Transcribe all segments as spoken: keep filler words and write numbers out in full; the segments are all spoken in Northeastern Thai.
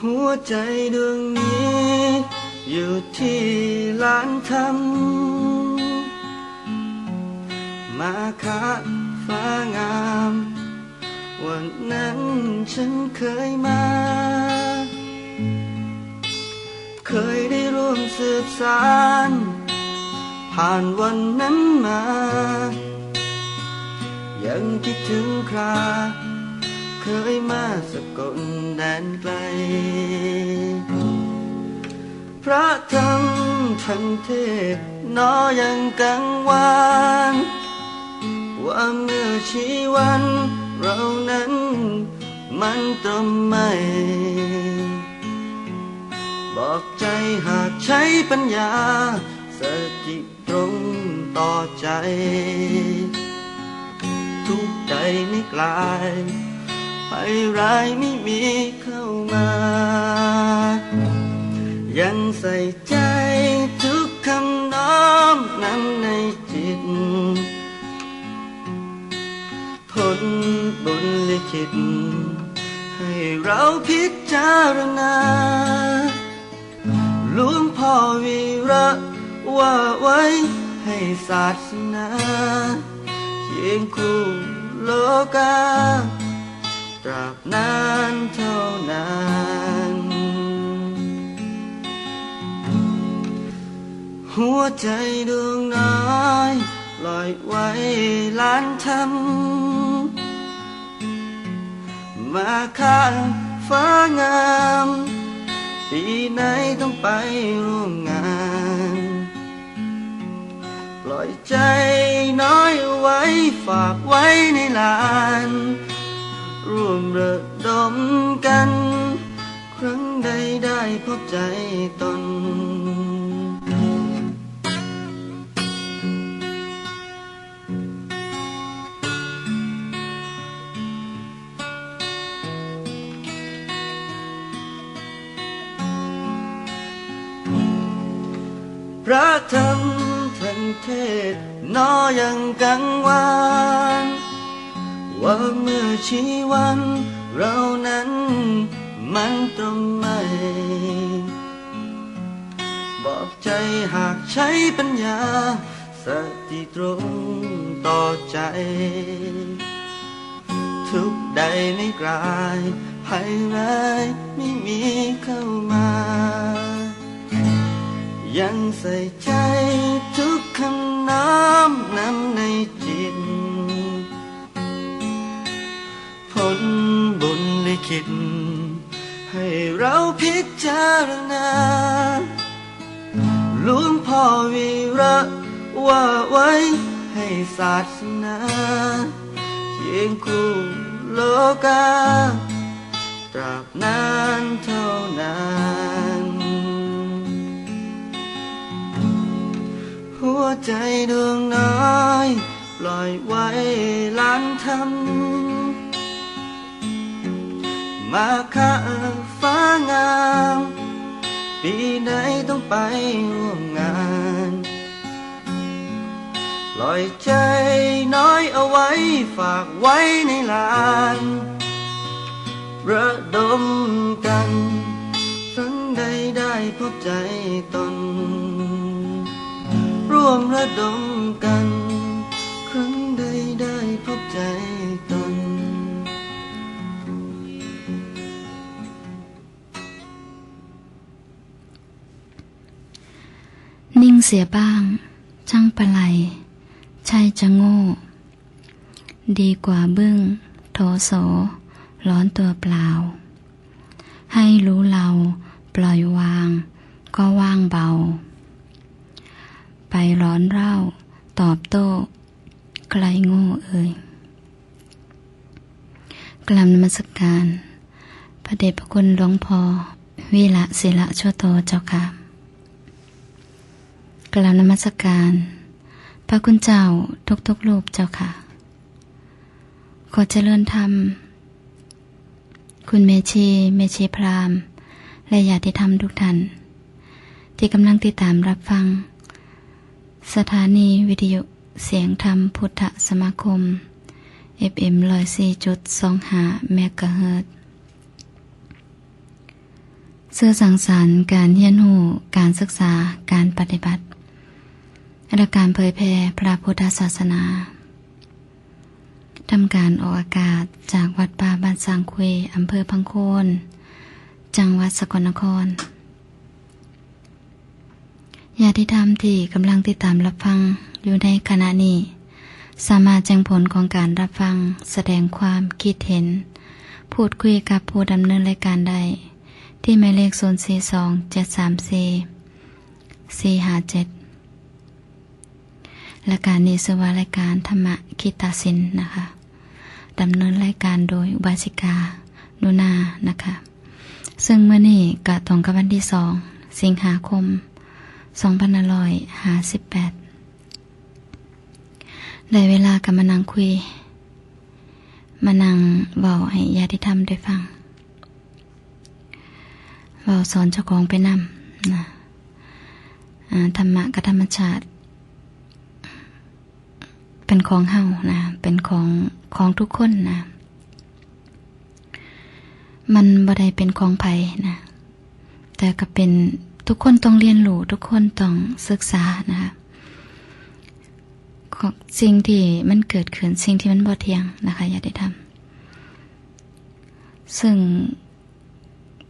หัวใจดวงนี้อยู่ที่ลานธรรม มาคะฟ้างาม วันนั้นฉันเคยมา เคยได้ร่วมสืบสาน ผ่านวันนั้นมา ยังคิดถึงครา เคยมาสกลแดนไกล พระธรรมท่านเทศน์หนอยังกังวาน ว่าเมื่อชีวันเรานั้นมันตรมไม่ บอกใจหากใช้ปัญญา สติตรงต่อใจ ทุกข์ใดไม่กลาย ภัยร้ายไม่มีเข้ามา ยังใส่ใจทุกคำน้อมนำในจิต ผลบุญลิขิต ให้เราพิจารณา หลวงพ่อวีระว่าไว้ให้ศาสนา เคียงคู่โลกา ตราบนานเท่านาน หัวใจดวงน้อยลอยไว้ลานธรรม มาคะฟ้างาม ปีไหนต้องไปร่วมงาน ปล่อยใจน้อยเอาไว้ฝากไว้ในลาน ร่วมระดมกัน ครั้งใดได้พบใจตน พระธรรมท่านเทศน์หนอยังกังวาน ว่าเมื่อชีวันเรานั้นมันตรมไม่ บอกใจหากใช้ปัญญา สติตรงต่อใจ ทุกข์ใดไม่กลาย ภัยร้ายไม่มีเข้ามา ยังใส่ใจทุกคำน้อมนำในจิต ผลบุญลิขิต ให้เราพิจารณา หลวงพ่อวีระว่าไว้ให้ศาสนา เคียงคู่โลกา ตราบนานเท่านาน หัวใจดวงน้อยปล่อยไว้ลานธรรม มาคะฟ้างาม ปีไหนต้องไปร่วมงาน ปล่อยใจน้อยเอาไว้ฝากไว้ในลาน ระดมกัน ครั้งใดได้พบใจตน ร่วมระดมกัน ครั้งใดได้พบใจตน นิ่งเสียบ้าง ช่างปะไล ใช่จะโง่ ดีกว่าบึ้ง โถโส ร้อนตัวเปล่า ให้รู้เรา ปล่อยวาง ก็ว่างเบา ไปร้อนเร่า ตอบโต้ ใครโง่เอ่ย กราบนมัสการ พระเดชพระคุณหลวงพ่อ วีระ ศิระโชโต เจ้าค่ะ กราบนมัสการ พระคุณเจ้าทุกๆรูปเจ้าค่ะ ขอเจริญธรรม คุณแม่ชี แม่ชีพราหมณ์ และญาติธรรมทุกท่าน ที่กำลังติดตามรับฟัง สถานีวิทยุเสียงธรรมพุทธสมาคม เอฟเอ็ม ร้อยสี่จุดสองห้า เมกะเฮิรตซ์ สื่อสังสรรค์ การเฮียนฮู้ การศึกษา การปฏิบัติ และการเผยแผ่พระพุทธศาสนา ทำการออกอากาศจากวัดป่าบ้านสร้างคุย อำเภอพังโคน จังหวัดสกลนคร ญาติธรรมที่กำลังติดตามรับฟังอยู่ในขณะนี้ สามารถแจ้งผลของการรับฟัง แสดงความคิดเห็น พูดคุยกับผู้ดำเนินรายการได้ ที่หมายเลข ศูนย์สี่สอง เจ็ดสามสี่ สี่ห้าเจ็ด รายการนี้ชื่อว่ารายการธรรมะคิดตัดสินนะคะ ดำเนินรายการโดยอุบาสิกา นุนา นะคะ ซึ่งมื้อนี้ก็ตรงกับวันที่ สอง สิงหาคม สองพันห้าร้อยห้าสิบแปด ได้เวลาก็มานั่งคุย มานั่งเว้าให้ญาติธรรมได้ฟัง เว้าสอนเจ้าของไปนำนะ อ่า ธรรมะกับธรรมชาติ เป็นของเฮานะ เป็นของ ของทุกคนนะ มันบ่ได้เป็นของไผนะ แต่ก็เป็น ทุกคนต้องเรียนรู้ ทุกคนต้องศึกษานะคะ ของสิ่งที่มันเกิดขึ้น สิ่งที่มันบ่เที่ยงนะคะ ญาติธรรม ซึ่ง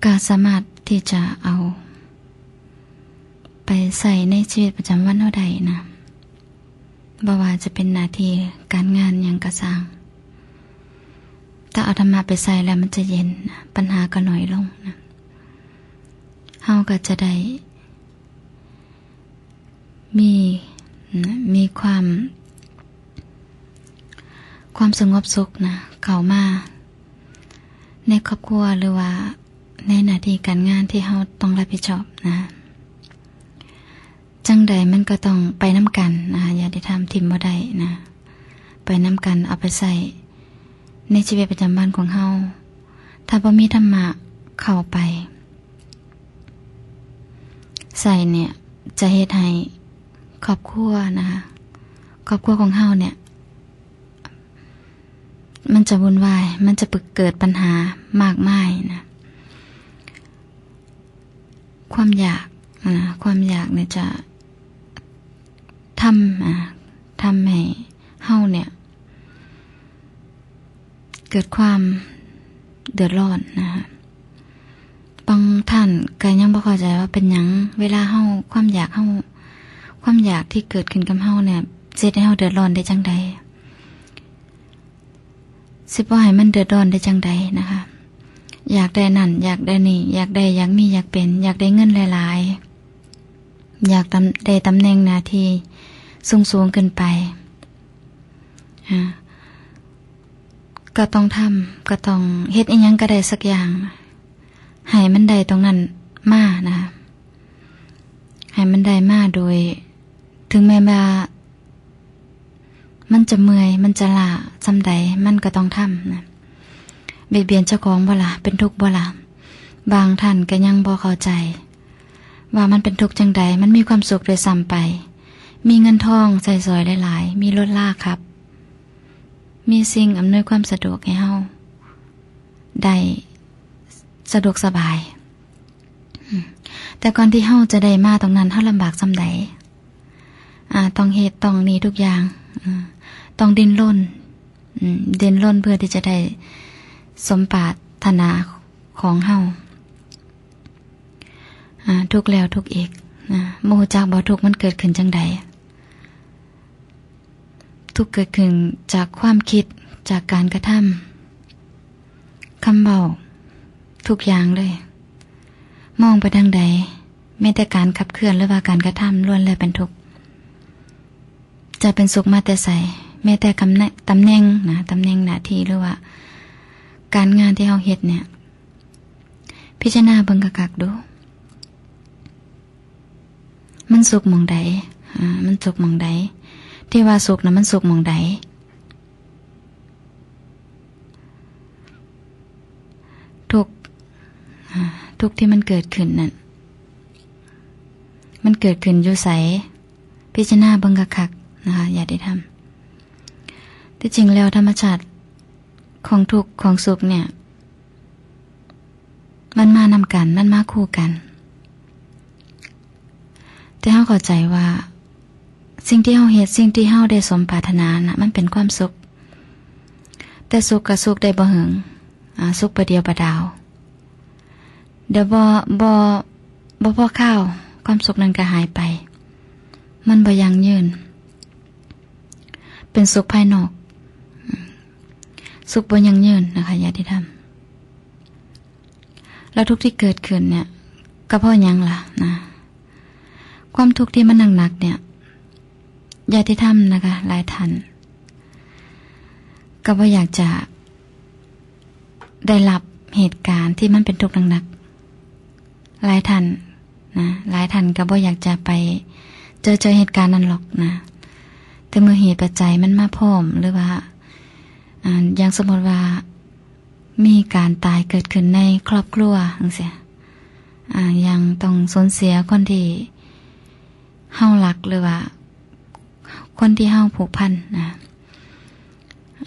ก็สามารถที่จะเอาไปใช้ในชีวิตประจำวันเฮาได้นะ บ่ว่าจะเป็นหน้าที่การงานหยังก็ซ่าง ถ้าเอาธรรมะไปใส่แล้วมันจะเย็นนะ ปัญหาก็น้อยลงนะ เฮาก็จะได้ มี มีความ ความสงบสุขนะ เข้ามาในครอบครัวหรือว่าในหน้าที่การงานที่เฮาต้องรับผิดชอบนะ จั่งใดมันก็ต้องไปนำกันนะคะ ญาติธรรม ถิ่มบ่ได้นะ ไปนำกัน เอาไปใช้ในชีวิตประจำวันของเฮา ถ้าบ่มีธรรมะเข้าไป ใส่เนี่ย จะเฮ็ดให้ครอบครัวนะคะ ครอบครัวของเฮาเนี่ย มันจะวุ่นวาย มันจะเกิดปัญหามากมายนะ ความอยาก อ่า ความอยากเนี่ยจะทำ อ่า ทำให้เฮาเนี่ย เกิดความเดือดร้อนนะคะ บางท่านก็ยังบ่เข้าใจว่าเป็นหยัง เวลาเฮา ความอยากเฮา ความอยากที่เกิดขึ้นกับเฮาเนี่ย สิเฮ็ดให้เฮาเดือดร้อนได้จั่งใด สิบ่ให้มันเดือดร้อนได้จั่งใดนะคะ อยากได้นั่น อยากได้นี่ อยากได้ อยากมี อยากเป็น อยากได้เงินหลายๆ อยากตำ- ได้ตำแหน่งหน้าที่สูงๆ ขึ้นไป อ่า ก็ต้องทำ ก็ต้องเฮ็ดอิหยังก็ได้สักอย่าง ให้มันได้ตรงนั้นมานะคะ ให้มันได้มาโดย ถึงแม้ว่า มันจะเมื่อย มันจะล้าส่ำใด มันก็ต้องทำนะ เบียดเบียนเจ้าของบ่ล่ะ เป็นทุกข์บ่ล่ะ บางท่านก็ยังบ่เข้าใจ ว่ามันเป็นทุกข์จั่งใด มันมีความสุขด้วยซ้ำไป มีเงินทองใช้สอยหลายๆ มีรถลาขับ มีสิ่งอำนวยความสะดวกให้เฮาได้สะดวกสบาย อืม แต่ก่อนที่เฮาจะได้มาตรงนั้น เฮาลำบากส่ำใด อ่า ต้องเฮ็ด ต้องนี่ทุกอย่าง อ่า ต้องดิ้นรน อืม ดิ้นรนเพื่อที่จะได้สมปรารถนาของเฮา อ่า ทุกข์แล้วทุกข์อีก อ่า บ่ฮู้จักบ่ทุกข์มันเกิดขึ้นจั่งใด ทุกข์เกิดขึ้นจากความคิด จากการกระทำ คำเว้า ทุกอย่างเลย มองไปทางใด แม้แต่การขับเคลื่อนหรือว่าการกระทำล้วนแล้วเป็นทุกข์ จะเป็นสุขมาแต่ไส แม้แต่กำแหน่ง ตำแหน่งนะ ตำแหน่งหน้าที่หรือว่าการงานที่เฮาเฮ็ดเนี่ย พิจารณาเบิ่งคักๆ ดู มันสุขหม่องใด อ่า มันสุขหม่องใด ที่ว่าสุขน่ะ มันสุขหม่องใด ทุกข์ อ่า ทุกข์ที่มันเกิดขึ้นนั่น มันเกิดขึ้นอยู่ไส พิจารณาเบิ่งคักๆ นะคะ ญาติธรรม ที่จริงแล้วธรรมชาติของทุกข์ของสุขเนี่ย มันมานำกัน มันมาคู่กัน แต่เฮาเข้าใจว่า สิ่งที่เฮาเฮ็ด สิ่งที่เฮาได้สมปรารถนาน่ะ มันเป็นความสุข แต่สุขก็สุขได้บ่เหิง อ่า สุขประเดี๋ยวประดาว เดี๋ยวบ่ บ่ บ่พอคาว ความสุขนั้นก็หายไป มันบ่ยั่งยืน เป็นสุขภายนอก สุขบ่ยั่งยืนนะคะ ญาติธรรม แล้วทุกข์ที่เกิดขึ้นเนี่ย ก็เพราะหยังล่ะนะ ความทุกข์ที่มันหนักๆเนี่ย ญาติธรรมนะคะ หลายท่าน ก็บ่อยากจะได้รับเหตุการณ์ที่มันเป็นทุกข์หนักๆ หลายท่านนะ หลายท่านก็บ่อยากจะไปเจอ เจอเหตุการณ์นั้นหรอกนะ แต่เมื่อเหตุปัจจัยมันมาพร้อม หรือว่า อ่า อย่างสมมติว่า มีการตายเกิดขึ้นในครอบครัวจั่งซี้ อ่า อย่างต้องสูญเสียคนที่เฮารัก หรือว่า คนที่เฮาผูกพันนะ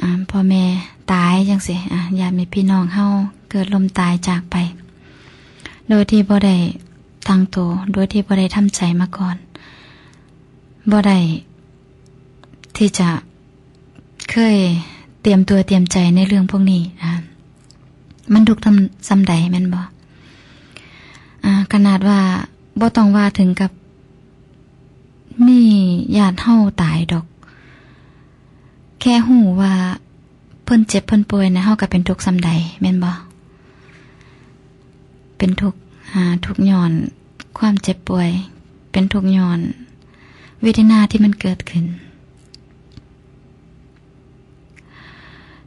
อ่า พ่อแม่ตายจั่งซี้ อ่า ญาติพี่น้องเฮาเกิดล้มตายจากไป โดยที่บ่ได้ตั้งตัว โดยที่บ่ได้ทำใจมาก่อน บ่ได้ที่จะเคยเตรียมตัวเตรียมใจในเรื่องพวกนี้นะ มันทุกข์ทำ ส่ำใดแม่นบ่ อ่า ขนาดว่าบ่ต้องว่าถึงกับมีญาติเฮาตายดอก แค่ฮู้ว่าเพิ่นเจ็บเพิ่นป่วยนะ เฮาก็เป็นทุกข์ส่ำใดแม่นบ่ เป็นทุกข์ อ่า ทุกข์ย้อนความเจ็บป่วย เป็นทุกข์ย้อนเวทนาที่มันเกิดขึ้น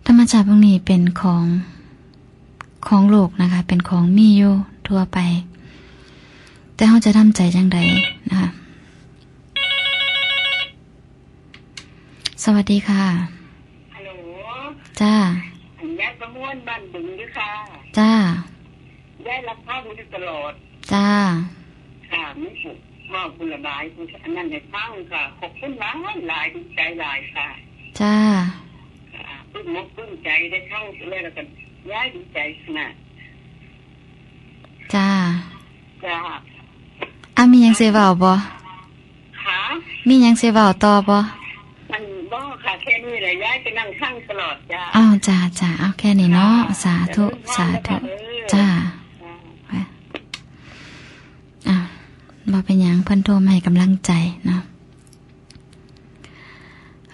ธรรมชาติพวกนี้เป็นของ ของโลกนะคะ เป็นของมีอยู่ทั่วไป แต่เฮาจะทำใจจั่งใดนะคะ สวัสดีค่ะ ฮัลโหล จ้า อันยายประมวลบ้านบึงเด้อค่ะ จ้า ยายรับฟังอยู่ตลอด จ้า ค่ะ มีผู้เว้าผู้ระบายผู้อันนั้นให้ฟังค่ะ ขอบคุณหลายหลาย ดีใจหลายค่ะ จ้า ค่ะ ปึ้งอกปึ้งใจได้ฟังแล้วก็ยายดีใจขนาด จ้า จ้า อ่ะ มีหยังสิเว้าบ่ ค่ะ มีหยังสิเว้าต่อบ่ มันบ่ค่ะ แค่นี้แหละ ยายไปนั่งฟังตลอดจ้า อ้าว จ้า จ้า เอาแค่นี้เนาะ ค่ะ สาธุ เจริญพร สาธุ นะคะ เออ จ้า จ้า อ่ะ บ่เป็นหยัง เพิ่นโทรมาให้กำลังใจเนาะ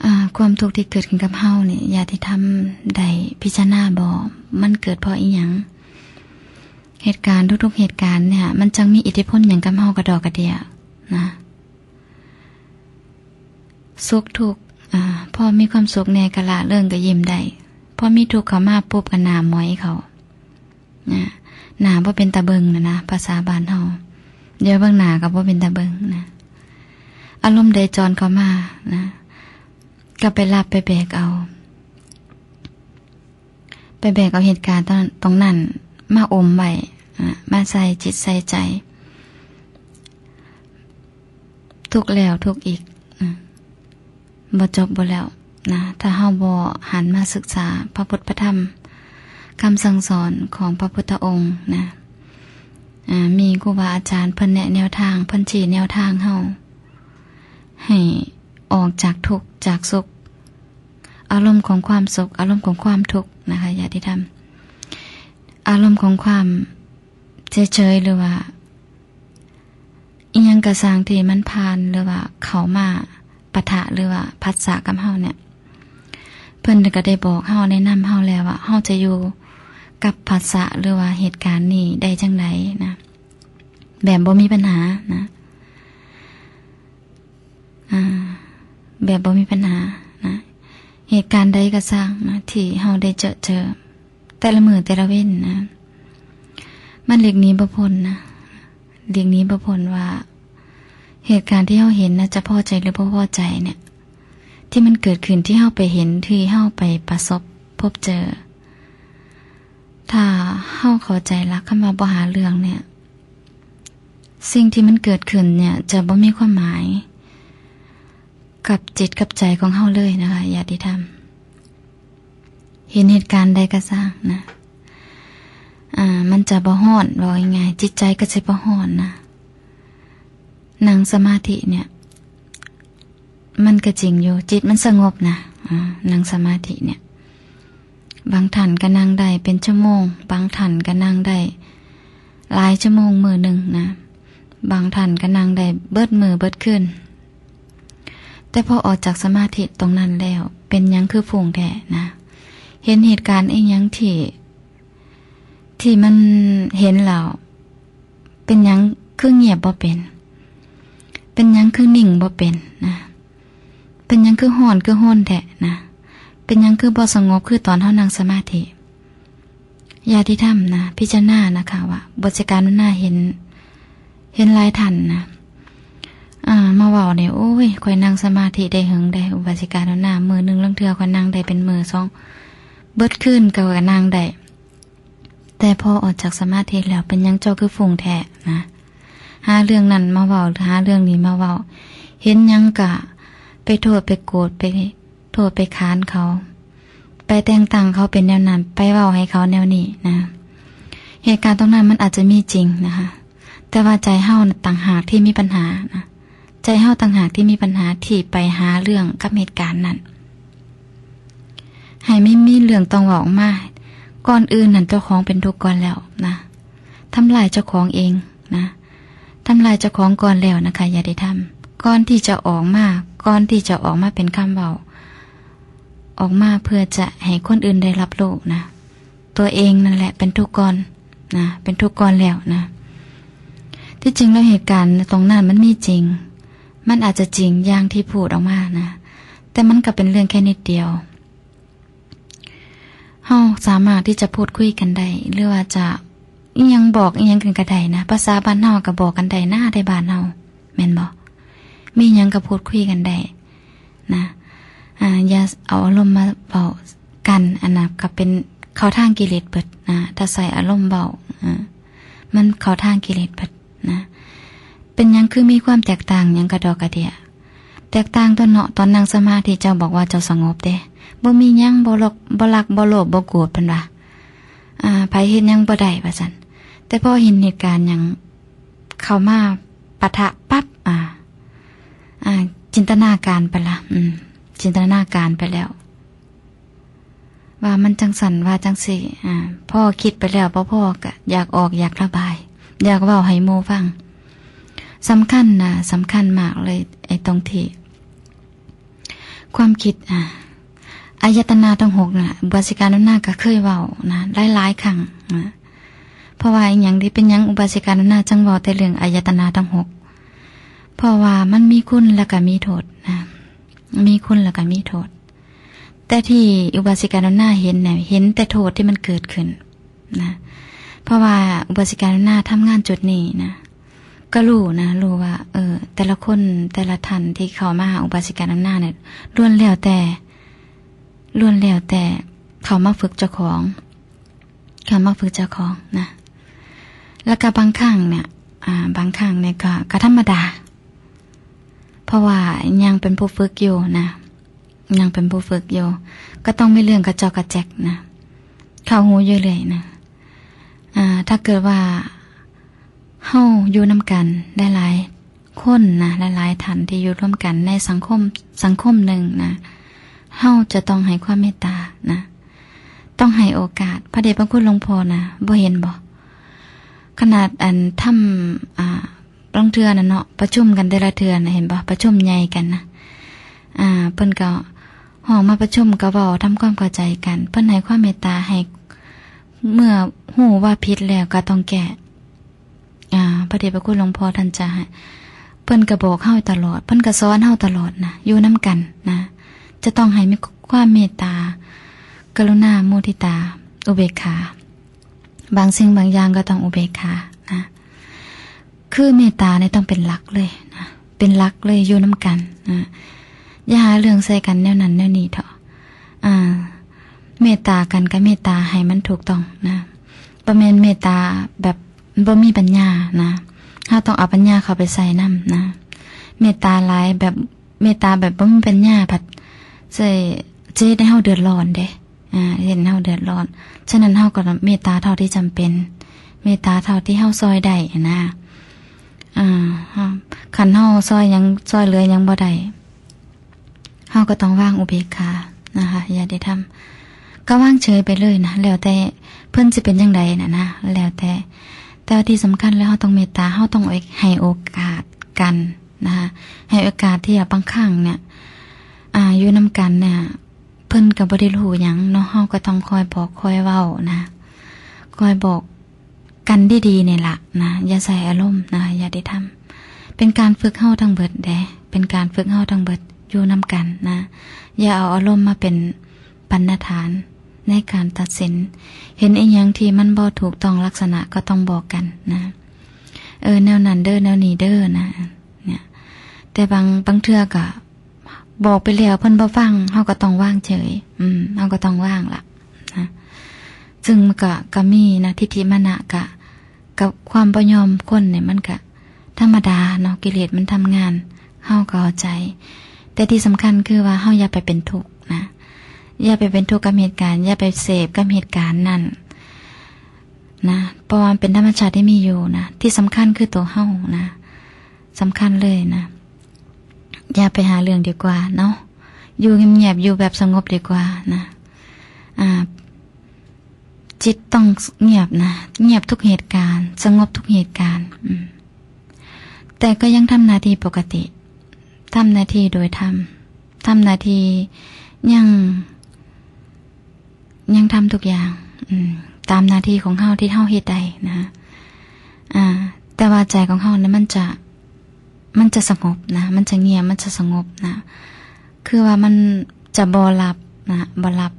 อ่า ความทุกข์ที่เกิดขึ้นกับเฮานี่ ญาติธรรมได้พิจารณาบ่ มันเกิดเพราะอิหยัง เหตุการณ์ทุกๆเหตุการณ์เนี่ย มันจั่งมีอิทธิพลหยังกับเฮากะดอกกะเดี้ยนะ สุขทุกข์ อ่า พอมีความสุขแหน่กะร่าเริงกะยิ้มได้ พอมีทุกข์เข้ามาปุ๊บกะหน้าหมอยเข้า นะ หน้าบ่เป็นตาเบิ่งน่ะนะ ภาษาบ้านเฮา เดี๋ยวเบิ่งหน้าก็บ่เป็นตาเบิ่งนะ อารมณ์ใดจรเข้ามานะ ก็ไปรับไปแบกเอา ไปแบกเอาเหตุการณ์ตรง ตรงนั้นมาอมไว้นะ มาใส่จิตใส่ใจ ทุกข์แล้วทุกข์อีก อืม บ่จบบ่แล้วนะ ถ้าเฮาบ่หันมาศึกษาพระพุทธพระธรรม คำสั่งสอนของพระพุทธองค์นะ อ่า มีครูบาอาจารย์เพิ่นแนะแนวทาง เพิ่นชี้แนวทางเฮา ให้ออกจากทุกข์จากสุข อารมณ์ของความสุข อารมณ์ของความทุกข์นะคะ ญาติธรรม อารมณ์ของความเฉยๆ หรือว่า อิหยังกะซ่างที่มันผ่านหรือว่าเข้ามาปะทะหรือว่าผัสสะกับเฮาเนี่ย เพิ่นก็ได้บอกเฮา แนะนำเฮาแล้วว่าเฮาจะอยู่กับผัสสะหรือว่าเหตุการณ์นี้ได้จั่งใดนะ แบบบ่มีปัญหานะ อ่า แบบบ่มีปัญหานะ เหตุการณ์ใดกะซ่างนะ ที่เฮาได้เจอเจอ แต่ละมื้อแต่ละเว็นนะ มันหลีกหนีบ่พ้นนะ หลีกหนีบ่พ้นว่า เหตุการณ์ที่เฮาเห็นนะ จะพอใจหรือบ่พอใจเนี่ย ที่มันเกิดขึ้น ที่เฮาไปเห็น ที่เฮาไปประสบพบเจอ ถ้าเฮาเข้าใจหลักคำว่าบ่หาเรื่องเนี่ย สิ่งที่มันเกิดขึ้นเนี่ย จะบ่มีความหมาย กับจิตกับใจของเฮาเลยนะคะ ญาติธรรม เห็นเหตุการณ์ใดกะซ่างนะ อ่า มันจะบ่ฮ้อน เว้าง่ายๆ จิตใจก็สิบ่ฮ้อนนะ นั่งสมาธิเนี่ย มันก็จริงอยู่ จิตมันสงบนะ อ่า นั่งสมาธิเนี่ย บางท่านก็นั่งได้เป็นชั่วโมง บางท่านก็นั่งได้หลายชั่วโมงมื้อหนึ่งนะ บางท่านก็นั่งได้เบิดมื้อเบิดคืน แต่พอออกจากสมาธิตรงนั้นแล้ว เป็นหยังคือฟุ้งแท้นะ เห็นเหตุการณ์อีหยังที่ ที่มันเห็นแล้ว เป็นหยังคือเงียบบ่เป็น เป็นหยังคือนิ่งบ่เป็นนะ เป็นหยังคือฮ้อนคือฮ้อนแท้นะ เป็นหยังคือบ่สงบคือตอนเฮานั่งสมาธิ ญาติธรรมนะ พิจารณานะคะว่า อุบาสิกานุนาเห็น เห็นหลายท่านนะ อ่า มาเว้าเนี่ย โอ้ย ข้อยนั่งสมาธิได้เหิงได้ อุบาสิกานุนา มื้อหนึ่งลางเทื่อข้อยนั่งได้เป็นมื้อสอง เบิดคืนก็นั่งได้ แต่พอออกจากสมาธิแล้วเป็นหยังเจ้าคือฟุ้งแท้นะ หาเรื่องนั้นมาเว้า หาเรื่องนี้มาเว้า เห็นหยังกะไปโทษไปโกรธไปโทษไปขานเขา ไปแต่งตั้งเขาเป็นแนวนั้น ไปเว้าให้เขาแนวนี้นะ เหตุการณ์ตรงนั้นมันอาจจะมีจริงนะคะ แต่ว่าใจเฮาน่ะต่างหากที่มีปัญหานะ ใจเฮาต่างหากที่มีปัญหาที่ไปหาเรื่องกับเหตุการณ์นั้น ให้ไม่มีเรื่องต้องเว้าออกมา ก่อนอื่นนั่นเจ้าของเป็นทุกข์ก่อนแล้วนะ ทำลายเจ้าของเองนะ ทำลายเจ้าของก่อนแล้วนะคะ ญาติธรรม ก่อนที่จะออกมา ก่อนที่จะออกมาเป็นคำเว้า ออกมาเพื่อจะให้คนอื่นได้รับรู้นะ ตัวเองนั่นแหละเป็นทุกข์ก่อนนะ เป็นทุกข์ก่อนแล้วนะ ที่จริงแล้วเหตุการณ์ตรงนั้นมันมีจริง มันอาจจะจริงอย่างที่พูดออกมานะ แต่มันก็เป็นเรื่องแค่นิดเดียว เฮาสามารถที่จะพูดคุยกันได้ หรือว่าจะอิหยังบอกอิหยังกันก็ได้นะ ภาษาบ้านเฮาก็บอกกันได้นะ ในบ้านเฮา แม่นบ่ มีหยังก็พูดคุยกันได้นะ อ่า อย่าเอาอารมณ์มาเว้ากัน อันน่ะก็เป็นเข้าทางกิเลสเบิดนะ ถ้าใส่อารมณ์เว้า อ่า มันเข้าทางกิเลสเบิดนะ เป็นหยังคือมีความแตกต่างหยังกะดอกกะเดี้ย แตกต่างตั๊วเนาะ ตอนนั่งสมาธิเจ้าบอกว่าเจ้าสงบเด้ บ่มีหยัง บ่ลก บ่ลัก บ่โลภ บ่โกรธ เพิ่นว่า อ่า ไผเฮ็ดหยังบ่ได้ ว่าซั่น แต่พอเห็นเหตุการณ์หยังเข้ามาปะทะปั๊บ อ่า อ่า จินตนาการไปละ อืม จินตนาการไปแล้ว ว่ามันจั่งซั้น ว่าจั่งซี้ อ่า พอคิดไปแล้ว บ่พอก็อยากออก อยากระบาย อยากเว้าให้หมู่ฟัง สำคัญนะ สำคัญมากเลย ไอ้ตรงที่ ความคิด อ่า อายตนะทั้งหกน่ะ อุบาสิกานุนาก็เคยเว้านะ หลายๆ ครั้งนะ เพราะว่าอิหยังที่เป็นหยังอุบาสิกานุนาจั่งเว้าแต่เรื่องอายตนะทั้งหก เพราะว่ามันมีคุณแล้วก็มีโทษนะ มีคุณแล้วก็มีโทษ แต่ที่อุบาสิกานุนาเห็นเนี่ย เห็นแต่โทษที่มันเกิดขึ้นนะ เพราะว่าอุบาสิกานุนาทำงานจุดนี้นะ ก็รู้นะ รู้ว่า เออ แต่ละคน แต่ละท่านที่เข้ามาหาอุบาสิกานุนาเนี่ย ล้วนแล้วแต่ ล้วนแล้วแต่เข้ามาฝึกเจ้าของ เข้ามาฝึกเจ้าของนะ แล้วก็บางครั้งเนี่ย อ่า บางครั้งเนี่ยก็ ก็ธรรมดา เพราะว่ายังเป็นผู้ฝึกอยู่นะ ยังเป็นผู้ฝึกอยู่ ก็ต้องมีเรื่องกระจอกกระแจกนะ เข้าหูอยู่เรื่อยนะ อ่า ถ้าเกิดว่าเฮาอยู่นำกันหลายๆ คนนะ หลายๆ ท่านที่อยู่ร่วมกันในสังคม สังคมหนึ่งนะ เฮาจะต้องให้ความเมตตานะ ต้องให้โอกาส พระเดชพระคุณหลวงพ่อนะ บ่เห็นบ่ ขนาดอันทำ อ่า ลางเทื่อน่ะเนาะ ประชุมกันแต่ละเทื่อน่ะ เห็นบ่ ประชุมใหญ่กันนะ อ่า เพิ่นก็ฮ้องมาประชุมก็เว้าทำความเข้าใจกัน เพิ่นให้ความเมตตาให้ เมื่อฮู้ว่าผิดแล้วก็ต้องแก้ อ่า พระเดชพระคุณหลวงพ่อท่านจะให้ เพิ่นก็บอกเฮาตลอด เพิ่นก็สอนเฮาตลอดนะ อยู่นำกันนะ จะต้องให้มีความเมตตา กรุณา มุทิตา อุเบกขา บางสิ่งบางอย่างก็ต้องอุเบกขานะ คือเมตตาเนี่ยต้องเป็นหลักเลยนะ เป็นหลักเลยอยู่นำกันนะ อย่าหาเรื่องใส่กันแนวนั้นแนวนี้เถาะ อ่า เมตตากันก็เมตตาให้มันถูกต้องนะ บ่แม่นเมตตาแบบบ่มีปัญญานะ เฮาต้องเอาปัญญาเข้าไปใส่นำนะ เมตตาหลายแบบ เมตตาแบบบ่มีปัญญา ผัดใส่ เฮ็ดให้เฮาเดือดร้อนเด้ อ่า เฮ็ดให้เฮาเดือดร้อน ฉะนั้นเฮาก็เมตตาเท่าที่จำเป็น เมตตาเท่าที่เฮาซ่อยได้หั้นนะ อ่า คันเฮาซ่อยหยัง ซ่อยเหลือหยังบ่ได้ เฮาก็ต้องวางอุเบกขานะคะ ญาติธรรม ก็วางเฉยไปเลยนะ แล้วแต่เพิ่นสิเป็นจั่งใดน่ะนะ แล้วแต่ แต่ว่าที่สำคัญแล้วเฮาต้องเมตตา เฮาต้องให้โอกาสกันนะคะ ให้โอกาสที่จะ บางครั้งเนี่ย อ่า อยู่นำกันเนี่ย เพิ่นก็บ่ได้รู้หยังเนาะ เฮาก็ต้องคอยบอกคอยเว้านะ คอยบอกกันดีๆ นี่ล่ะนะ อย่าใส่อารมณ์นะ ญาติธรรม เป็นการฝึกเฮาทั้งเบิดเด้ เป็นการฝึกเฮาทั้งเบิด อยู่นำกันนะ อย่าเอาอารมณ์มาเป็นบรรทัดฐานในการตัดสิน เห็นอีหยังที่มันบ่ถูกต้องลักษณะก็ต้องบอกกันนะ เออ แนวนั้นเด้อ แนวนี้เด้อนะ เนี่ย แต่บาง บางเทื่อก็บอกไปแล้วเพิ่นบ่ฟัง เฮาก็ต้องวางเฉย อืม เฮาก็ต้องวางล่ะนะ ซึ่งมันก็ ก็มีนะ ทิฏฐิมานะกะ กับความบ่ยอมคนเนี่ยมันก็ธรรมดาเนาะ กิเลสมันทำงาน เฮาก็เข้าใจ แต่ที่สำคัญคือว่าเฮาอย่าไปเป็นทุกข์นะ อย่าไปเป็นทุกข์กับเหตุการณ์ อย่าไปเสพกับเหตุการณ์นั่นนะ เพราะว่ามันเป็นธรรมชาติที่มีอยู่นะ ที่สำคัญคือตัวเฮานะ สำคัญเลยนะ อย่าไปหาเรื่องดีกว่าเนาะ อยู่เงียบๆ อยู่แบบสงบดีกว่านะ อ่า จิตต้องเงียบนะ เงียบทุกเหตุการณ์ สงบทุกเหตุการณ์ อืม แต่ก็ยังทำหน้าที่ปกติ ทำหน้าที่โดยธรรม ทำหน้าที่ยัง ยังทำทุกอย่าง อืม ตามหน้าที่ของเฮาที่เฮาเฮ็ดได้นะ อ่า แต่ว่าใจของเฮานะมันจะ มันจะสงบนะ มันจะเงียบ มันจะสงบนะ คือว่ามันจะบ่รับนะ บ่รับ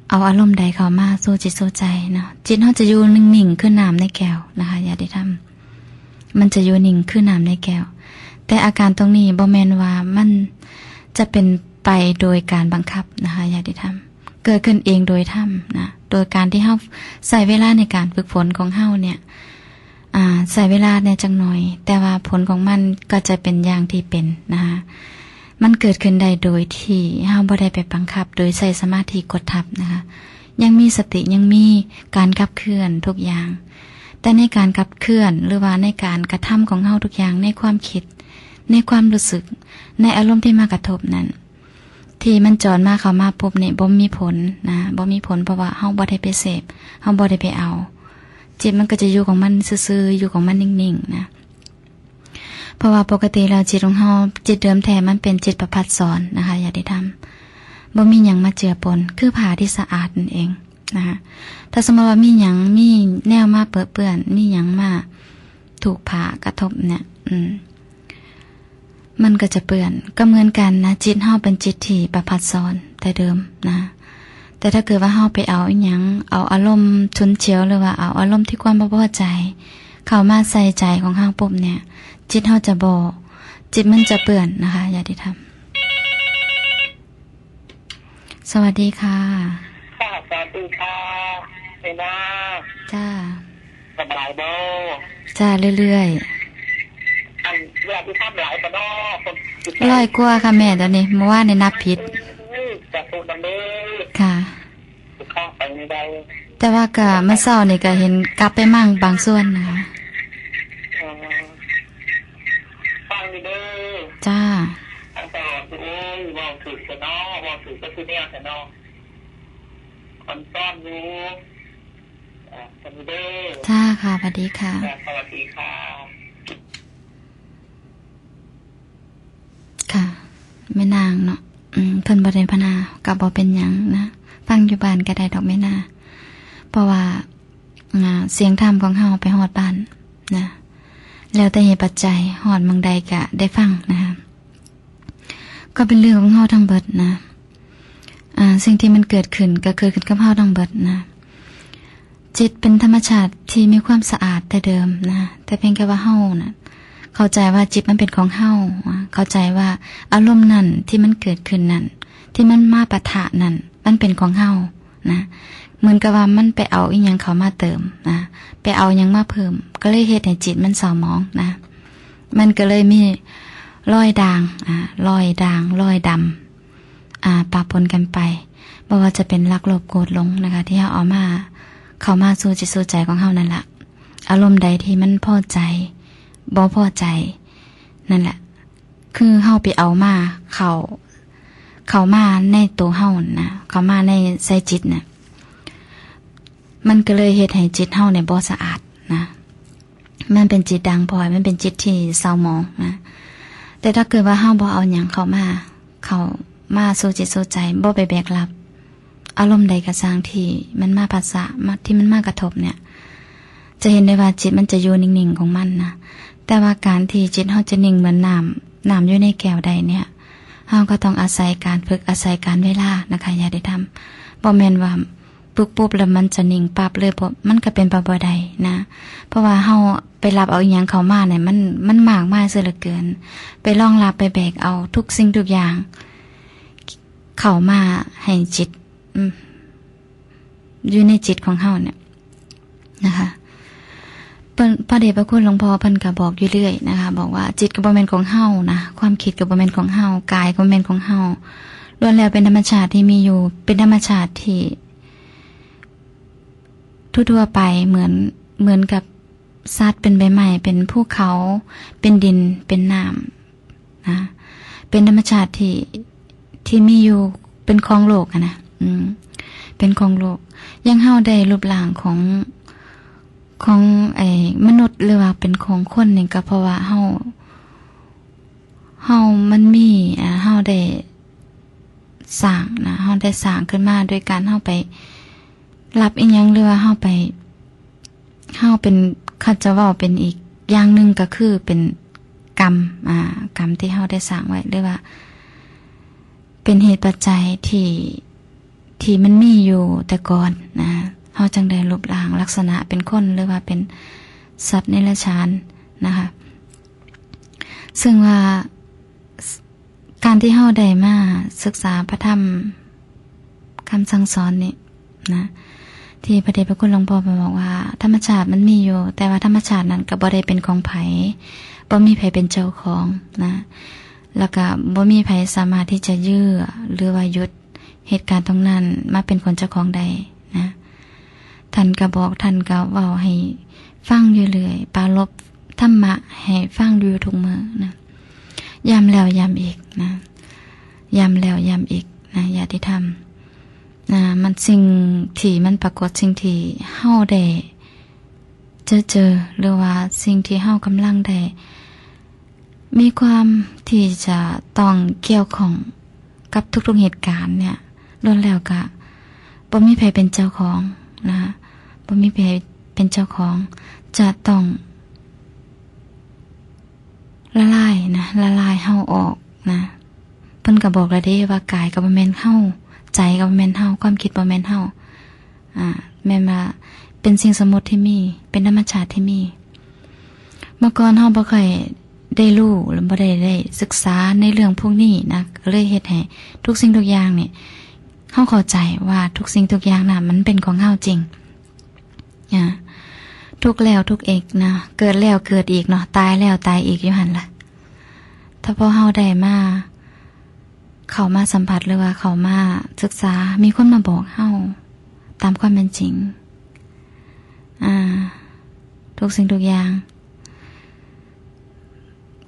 เอาอารมณ์ใดเข้ามาสู่จิตสู่ใจเนาะ จิตเฮาจะอยู่นิ่งๆ คือน้ำในแก้วนะคะ ญาติธรรม มันจะอยู่นิ่งคือน้ำในแก้ว แต่อาการตรงนี้บ่แม่นว่ามันจะเป็นไปโดยการบังคับนะคะ ญาติธรรม เกิดขึ้นเองโดยธรรมนะ โดยการที่เฮาใช้เวลาในการฝึกฝนของเฮาเนี่ย อ่า ใช้เวลาแหน่จักหน่อย แต่ว่าผลของมันก็จะเป็นอย่างที่เป็นนะคะ มันเกิดขึ้นได้โดยที่เฮาบ่ได้ไปบังคับ โดยใช้สมาธิกดทับนะคะ ยังมีสติ ยังมีการขับเคลื่อนทุกอย่าง แต่ในการขับเคลื่อนหรือว่าในการกระทำของเฮาทุกอย่าง ในความคิด ในความรู้สึก ในอารมณ์ที่มากระทบนั้น ที่มันจรมาเข้ามาปุ๊บนี่บ่มีผลนะ บ่มีผล เพราะว่าเฮาบ่ได้ไปเสพ เฮาบ่ได้ไปเอา จิตมันก็จะอยู่ของมันซื่อๆ อยู่ของมันนิ่งๆ นะ เพราะว่าปกติแล้วจิตของเฮา จิตเดิมแท้มันเป็นจิตประภัสสรนะคะ ญาติธรรม บ่มีหยังมาเจือปน คือผ้าที่สะอาดนั่นเองนะคะ ถ้าสมมติว่ามีหยัง มีแนวมาเปอะเปื้อน มีหยังมาถูกผ้ากระทบเนี่ย อืม มันก็จะเปื้อน ก็เหมือนกันนะ จิตเฮาเป็นจิตที่ประภัสสรแต่เดิมนะ แต่ถ้าเกิดว่าเฮาไปเอาอิหยัง เอาอารมณ์ฉุนเฉียว หรือว่าเอาอารมณ์ที่ความบ่พอใจ เข้ามาใส่ใจของเฮาปุ๊บเนี่ย จิตเฮาจะบ่ จิตมันจะเปื้อนนะคะ ญาติธรรม สวัสดีค่ะ ค่ะ สวัสดีค่ะ เวลา จ้า สบายบ่ จ้า เรื่อยๆ อัน ญาติธรรมหลายปะน้อ คน ร้อยกว่าค่ะแม่ ตอนนี้ เมื่อวานนี่นับผิด เอ้ย สาธุนำเด้อ ค่ะ สุขะไปไม่ได้ แต่ว่าก็เมื่อเช้านี่ก็เห็นกลับไปมั่งบางส่วนนะคะ อืม ฟังอยู่เด้อ จ้า อันตลอดอยู่ เอ้ย เว้าถือซะเนาะ เว้าถือก็คือแนวซะเนาะ คนซ่อนอยู่ อ่า สวัสดีเด้อ จ้าค่ะ สวัสดีค่ะ จ้า สวัสดีค่ะ ค่ะ แม่นางเนาะ อืม เพิ่นบ่ได้พนา ก็บ่เป็นหยังนะ ฟังอยู่บ้านก็ได้ดอกแม่นา เพราะว่า อ่า เสียงธรรมของเฮาไปฮอดบ้านนะ แล้วแต่เหตุปัจจัย ฮอดหม่องใดก็ได้ฟังนะคะ ก็เป็นเรื่องของเฮาทั้งเบิดนะ อ่า สิ่งที่มันเกิดขึ้นก็เกิดขึ้นกับเฮาทั้งเบิดนะ จิตเป็นธรรมชาติที่มีความสะอาดแต่เดิมนะ แต่เพียงแค่ว่าเฮานะ เข้าใจว่าจิตมันเป็นของเฮา อ่า เข้าใจว่าอารมณ์นั้นที่มันเกิดขึ้นนั้น ที่มันมาปะทะนั้น มันเป็นของเฮานะ เหมือนกับว่ามันไปเอาอิหยังเข้ามาเติมนะ ไปเอาหยังมาเพิ่ม ก็เลยเฮ็ดให้จิตมันเศร้าหมองนะ มันก็เลยมีรอยด่าง อ่า รอยด่าง รอยดำ อ่า ปะปนกันไป บ่ว่าจะเป็นรักโลภโกรธหลงนะคะ ที่เฮาเอามา เข้ามาสู่จิตสู่ใจของเฮานั่นล่ะ อารมณ์ใดที่มันพอใจ บ่พอใจ นั่นแหละ คือเฮาไปเอามา เข้า เข้ามาในตัวเฮานะ เข้ามาใน ใส่จิตน่ะ มันก็เลยเฮ็ดให้จิตเฮาเนี่ยบ่สะอาดนะ มันเป็นจิตด่างพร้อย มันเป็นจิตที่เศร้าหมองนะ แต่ถ้าเกิดว่าเฮาบ่เอาหยังเข้ามา เข้ามาสู่จิตสู่ใจ บ่ไปแบกรับ อารมณ์ใดก็ซ่างที่มันมาผัสสะ มา ที่มันมากระทบเนี่ย จะเห็นได้ว่าจิตมันจะอยู่นิ่งๆของมันนะ แต่ว่าการที่จิตเฮาจะนิ่งเหมือนน้ำ น้ำอยู่ในแก้วได้เนี่ย เฮาก็ต้องอาศัยการฝึก อาศัยการเวลานะคะ ญาติธรรม บ่แม่นว่า ปุ๊บปุ๊บแล้วมันจะนิ่งปั๊บเลย เพราะมันก็เป็นไปบ่ได้นะ เพราะว่าเฮาไปรับเอาอิหยังเข้ามาเนี่ย มัน มันมากมายเสียเหลือเกิน ไปรองรับไปแบกเอาทุกสิ่งทุกอย่าง เข้ามาให้จิต อืม อยู่ในจิตของเฮาเนี่ยนะคะ เพิ่น พระเดชพระคุณหลวงพ่อเพิ่นก็บอกอยู่เรื่อยนะคะ บอกว่าจิตก็บ่แม่นของเฮานะ ความคิดก็บ่แม่นของเฮา กายก็บ่แม่นของเฮา ล้วนแล้วเป็นธรรมชาติที่มีอยู่ เป็นธรรมชาติที่ ทั่วๆไป เหมือน เหมือนกับสัตว์ เป็นใบไม้ เป็นภูเขา เป็นดิน เป็นน้ำนะ เป็นธรรมชาติที่ ที่มีอยู่ เป็นของโลกอะนะ อืม เป็นของโลก อย่างเฮาได้รูปร่างของ ของไอ้มนุษย์ หรือว่าเป็นของคนนี่ก็เพราะว่าเฮา เฮามันมี อ่า เฮาได้สร้างนะ เฮาได้สร้างขึ้นมาโดยการเฮาไปรับอิหยัง หรือว่าเฮาไป เฮาเป็น เขาจะเว้าเป็นอีกอย่างหนึ่งก็คือเป็นกรรม อ่า กรรมที่เฮาได้สร้างไว้ หรือว่า เป็นเหตุปัจจัยที่ ที่มันมีอยู่แต่ก่อนนะ เฮาจั่งได้รูปร่างลักษณะเป็นคน หรือว่าเป็นสัตว์เดรัจฉานนะคะ ซึ่งว่า การที่เฮาได้มาศึกษาพระธรรมคำสั่งสอนนี่นะ ที่พระเดชพระคุณหลวงพ่อบอกว่า ธรรมชาติมันมีอยู่ แต่ว่าธรรมชาตินั้นก็บ่ได้เป็นของไผ บ่มีไผเป็นเจ้าของนะ แล้วก็บ่มีไผสามารถที่จะยื้อ หรือว่าหยุดเหตุการณ์ตรงนั้นมาเป็นคนเจ้าของได้นะ ท่านก็บอก ท่านก็เว้าให้ฟังอยู่เรื่อย ปรารภธรรมะให้ฟังอยู่ทุกมื้อนะ ย้ำแล้วย้ำอีกนะ ย้ำแล้วย้ำอีกนะ ญาติธรรมนะ มันสิ่งที่มันปรากฏ สิ่งที่เฮาได้เจอเจอ หรือว่าสิ่งที่เฮากำลังได้ มีความที่จะต้องเกี่ยวข้องกับทุกๆเหตุการณ์เนี่ย ล้วนแล้วก็บ่มีไผเป็นเจ้าของนะ บ่มีไผเป็นเจ้าของ จะต้องละลายนะ ละลายเฮาออกนะ เพิ่นก็บอกแล้วเด้ว่ากายก็บ่แม่นเฮา ใจก็บ่แม่นเฮา ความคิดบ่แม่นเฮา อ่า แม่นว่าเป็นสิ่งสมมุติที่มี เป็นธรรมชาติที่มี เมื่อก่อนเฮาบ่ค่อยได้รู้ หรือบ่ได้ ได้ศึกษาในเรื่องพวกนี้นะ ก็เลยเฮ็ดให้ทุกสิ่งทุกอย่างนี่ เฮาเข้าใจว่าทุกสิ่งทุกอย่างน่ะ มันเป็นของเฮาจริง อ่า ทุกข์แล้วทุกข์อีกนะ เกิดแล้วเกิดอีกเนาะ ตายแล้วตายอีกอยู่หั่นล่ะ ถ้าพอเฮาได้มา เข้ามาสัมผัส หรือว่าเข้ามาศึกษา มีคนมาบอกเฮาตามความเป็นจริง อ่า ทุกสิ่งทุกอย่าง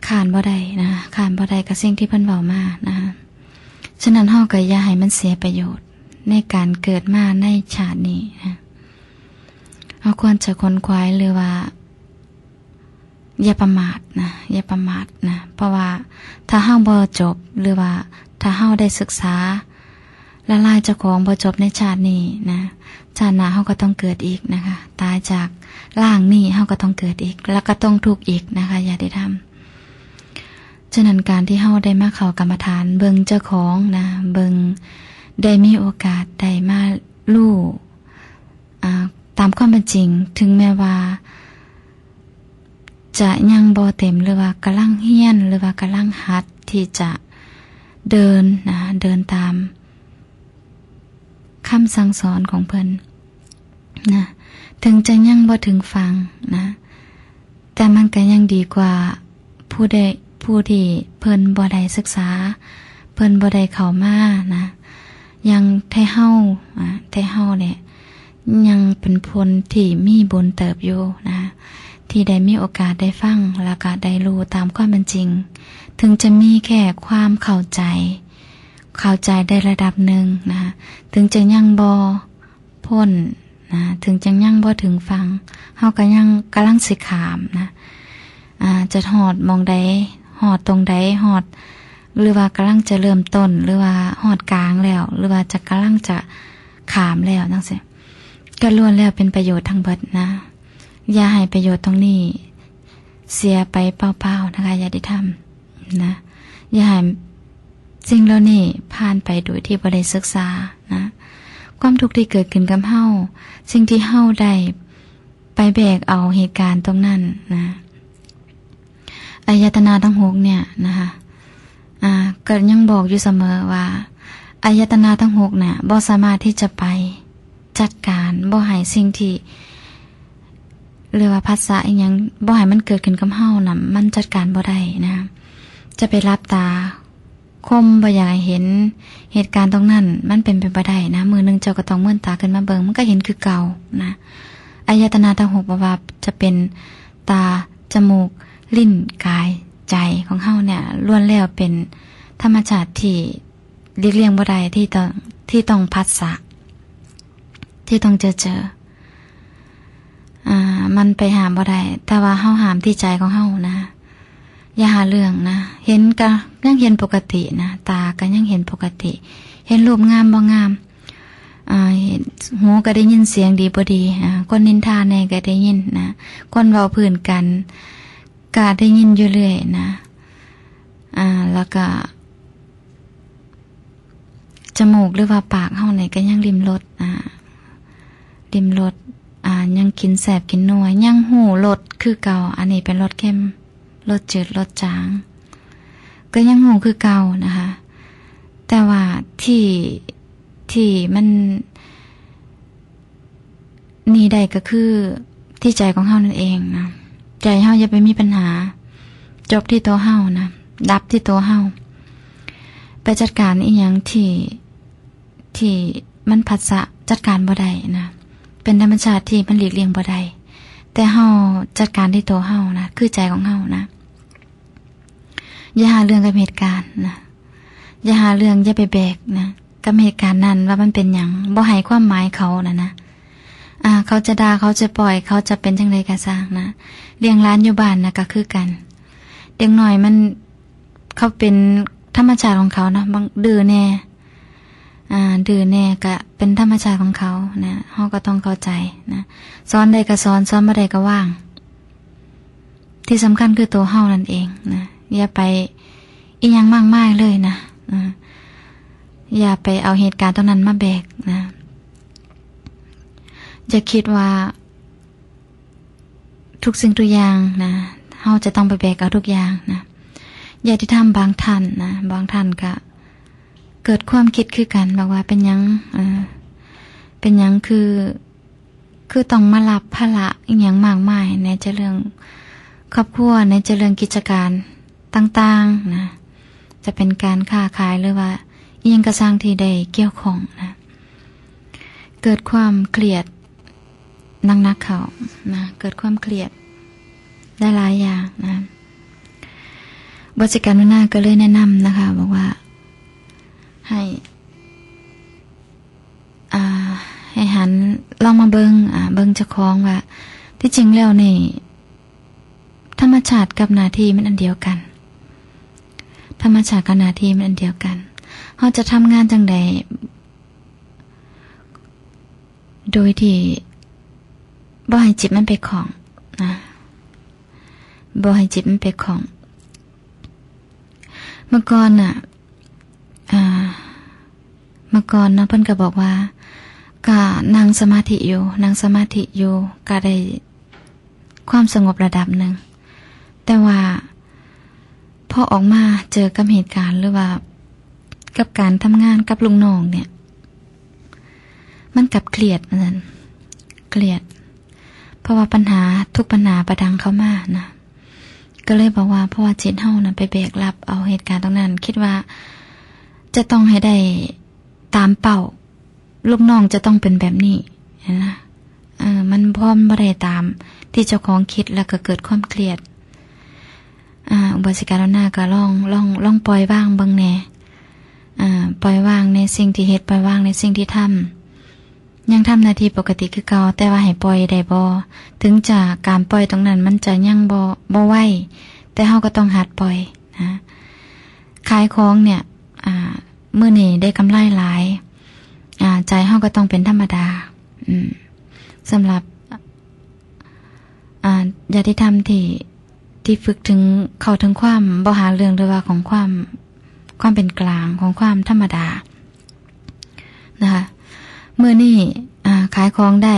ค้านบ่ได้นะ ค้านบ่ได้กับสิ่งที่เพิ่นเว้ามานะ ฉะนั้นเฮาก็อย่าให้มันเสียประโยชน์ในการเกิดมาในชาตินี้นะ เฮาควรจะขนขวาย หรือว่า อย่าประมาทนะ อย่าประมาทนะ เพราะว่าถ้าเฮาบ่จบ หรือว่าถ้าเฮาได้ศึกษา ละลายเจ้าของบ่จบในชาตินี้นะ ชาติหน้าเฮาก็ต้องเกิดอีกนะคะ ตายจากร่างนี้เฮาก็ต้องเกิดอีก แล้วก็ต้องทุกข์อีกนะคะ ญาติธรรม ฉะนั้นการที่เฮาได้มาเข้ากรรมฐาน เบิ่งเจ้าของนะ เบิ่ง ได้มีโอกาสได้มารู้ อ่า ตามความเป็นจริง ถึงแม้ว่า จะยังบ่เต็ม หรือว่ากำลังเรียน หรือว่ากำลังหัดที่จะเดินนะ เดินตามคำสั่งสอนของเพิ่นนะ ถึงจะยังบ่ถึงฝั่งนะ แต่มันก็ยังดีกว่าผู้ใด ผู้ที่เพิ่นบ่ได้ศึกษา เพิ่นบ่ได้เข้ามานะ อย่างไทเฮา อ่า ไทเฮาเนี่ย ยังเป็นคนที่มีบุญเติบอยู่นะ ที่ได้มีโอกาสได้ฟัง แล้วก็ได้รู้ตามความเป็นจริง ถึงจะมีแค่ความเข้าใจ เข้าใจได้ระดับหนึ่งนะ ถึงจะยังบ่พ้นนะ ถึงจะยังบ่ถึงฝั่ง เฮาก็ยังกำลังสิข้ามนะ อ่า จะฮอดหม่องใด ฮอดตรงใด ฮอด หรือว่ากำลังจะเริ่มต้น หรือว่าฮอดกลางแล้ว หรือว่าจะกำลังจะข้ามแล้วจั่งซี้ ก็ล้วนแล้วเป็นประโยชน์ทั้งเบิดนะ อย่าให้ประโยชน์ตรงนี้เสียไปเปล่าๆนะคะ ญาติธรรมนะ อย่าให้สิ่งเหล่านี้ผ่านไปโดยที่บ่ได้ศึกษานะ ความทุกข์ที่เกิดขึ้นกับเฮา สิ่งที่เฮาได้ไปแบกเอาเหตุการณ์ตรงนั้นนะ อายตนะทั้งหกเนี่ยนะคะ อ่า ก็ยังบอกอยู่เสมอว่า อายตนะทั้งหกน่ะ บ่สามารถที่จะไปจัดการ บ่ให้สิ่งที่ เรียกว่าผัสสะอิหยัง บ่ให้มันเกิดขึ้นกับเฮาน่ะ มันจัดการบ่ได้นะ จะไปหลับตา ข่มบ่อยากให้เห็นเหตุการณ์ตรงนั้น มันเป็นไปบ่ได้นะ มื้อหนึ่งเจ้าก็ต้องเมินตาขึ้นมาเบิ่ง มันก็เห็นคือเก่านะ อายตนะทั้งหก บ่ว่าจะเป็นตา จมูก ลิ้น กาย ใจของเฮาเนี่ย ล้วนแล้วเป็นธรรมชาติที่หลีกเลี่ยงบ่ได้ ที่ต้อง ที่ต้องผัสสะ ที่ต้องเจอเจอ อ่า มันไปห้ามบ่ได้ แต่ว่าเฮาห้ามที่ใจของเฮานะ อย่าหาเรื่องนะ เห็นก็ยังเห็นปกตินะ ตาก็ยังเห็นปกติ เห็นรูปงามบ่งาม อ่า เห็น หูก็ได้ยินเสียงดีบ่ดี อ่า คนนินทาแหน่ก็ได้ยินนะ คนเว้าพื้นกันก็ได้ยินอยู่เรื่อยนะ อ่า แล้วก็ จมูกหรือว่าปากเฮานี่ก็ยังลิ้มรส อ่า ลิ้มรส อ่า ยังกินแซ่บกินนัว ยังฮู้รสคือเก่า อันนี้เป็นรสเค็ม รสจืด รสจาง ก็ยังฮู้คือเก่านะคะ แต่ว่าที่ ที่มัน นี่ได้ก็คือที่ใจของเฮานั่นเองนะ ใจเฮาอย่าไปมีปัญหา จบที่ตัวเฮานะ ดับที่ตัวเฮา ไปจัดการอิหยังที่ ที่มันผัสสะจัดการบ่ได้นะ เป็นธรรมชาติที่มันหลีกเลี่ยงบ่ได้ แต่เฮาจัดการที่ตัวเฮานะ คือใจของเฮานะ อย่าหาเรื่องกับเหตุการณ์นะ อย่าหาเรื่อง อย่าไปแบกนะ กับเหตุการณ์นั้นว่ามันเป็นหยัง บ่ให้ความหมายเขานะนะ อ่า เขาจะด่า เขาจะปล่อย เขาจะเป็นจั่งใดก็ซ่างนะ เลี้ยงหลานอยู่บ้านนะก็คือกัน เด็กน้อยมัน เขาเป็นธรรมชาติของเขาเนาะ บางดื้อแหน่ อ่า ดื้อแหน่ก็เป็นธรรมชาติของเขานะ เฮาก็ต้องเข้าใจนะ สอนได้ก็สอน สอนบ่ได้ก็วาง ที่สำคัญคือตัวเฮานั่นเองนะ อย่าไปอิหยังมากมายเลยนะ อ่า อย่าไปเอาเหตุการณ์ตรงนั้นมาแบกนะ อย่าคิดว่าทุกสิ่งทุกอย่างนะ เฮาจะต้องไปแบกเอาทุกอย่างนะ ญาติธรรมบางท่านนะ บางท่านก็เกิดความคิดคือกัน บอกว่าเป็นหยัง เอ่อ เป็นหยังคือ คือต้องมารับภาระอิหยังมากมาย ไหนจะเรื่องครอบครัว ไหนจะเรื่องกิจการต่างๆนะ จะเป็นการค้าขายหรือว่าอิหยังก็ซ่างที่ได้เกี่ยวข้องนะ เกิดความเครียดหนักๆเข้านะ เกิดความเครียดหลายๆอย่างนะ บทสิการหัวหน้าก็เลยแนะนำนะคะ บอกว่าให้ อ่า ให้หัน ลองมาเบิ่ง อ่า เบิ่งเจ้าของว่า ที่จริงแล้วนี่ ธรรมชาติกับหน้าที่มันอันเดียวกัน ธรรมชาติกับหน้าที่มันอันเดียวกัน เฮาจะทำงานจั่งใด โดยที่บ่ให้จิตมันไปข้องนะ บ่ให้จิตมันไปข้อง เมื่อก่อนน่ะ อ่า เมื่อก่อนเนาะ เพิ่นก็บอกว่า ก็นั่งสมาธิอยู่ นั่งสมาธิอยู่ ก็ได้ความสงบระดับหนึ่ง แต่ว่าพอออกมาเจอกับเหตุการณ์ หรือว่ากับการทำงานกับลูกน้องเนี่ย มันกลับเครียด ว่าซั่น เครียด เพราะว่าปัญหาทุกปัญหาประดังเข้ามานะ ก็เลยบอกว่า เพราะว่าจิตเฮานะไปแบกรับเอาเหตุการณ์ตรงนั้น คิดว่าจะต้องให้ได้ตามเป้า ลูกน้องจะต้องเป็นแบบนี้ นะ เออ มันพร้อมบ่ได้ตามที่เจ้าของคิด แล้วก็เกิดความเครียด อ่า อุบาสิกาดอนนาก็ลอง ลอง ลองปล่อยวางเบิ่งแหน่ อ่า ปล่อยวางในสิ่งที่เฮ็ด ปล่อยวางในสิ่งที่ทำ ยังทำหน้าที่ปกติคือเก่า แต่ว่าให้ปล่อยได้บ่ ถึงจะการปล่อยตรงนั้นมันจะยังบ่ บ่ไว แต่เฮาก็ต้องหัดปล่อยนะ ขายของเนี่ย อ่า มื้อนี้ได้กำไรหลาย อ่า ใจเฮาก็ต้องเป็นธรรมดา อืม สำหรับ อ่า ญาติธรรมที่ ที่ฝึกถึง เข้าถึงความบ่หาเรื่อง หรือว่าของความ ความเป็นกลาง ของความธรรมดา นะคะ มื้อนี้ อ่า ขายของได้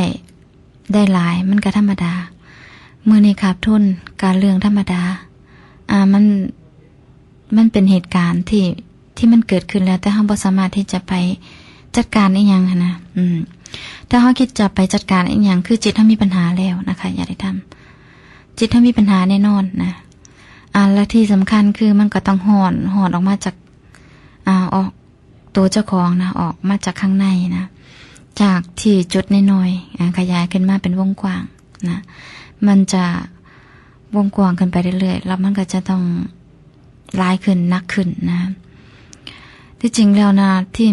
ได้หลาย มันก็ธรรมดา มื้อนี้ขาดทุน ก็เรื่องธรรมดา อ่า มัน มันเป็นเหตุการณ์ที่ ที่มันเกิดขึ้นแล้ว แต่เฮาบ่สามารถที่จะไปจัดการอิหยังหั้นนะ อืม ถ้าเฮาคิดจะไปจัดการอิหยัง คือจิตเฮามีปัญหาแล้วนะคะ ญาติธรรม จิตเฮามีปัญหาแน่นอนนะ อ่า และที่สำคัญคือมันก็ต้องฮ้อน ฮ้อนออกมาจาก อ่า ออกตัวเจ้าของนะ ออกมาจากข้างในนะ จากที่จุดน้อยๆ อ่า ขยายขึ้นมาเป็นวงกว้างนะ มันจะวงกว้างขึ้นไปเรื่อยๆ แล้วมันก็จะต้องหลายขึ้น หนักขึ้นนะ ที่จริงแล้วนะ ที่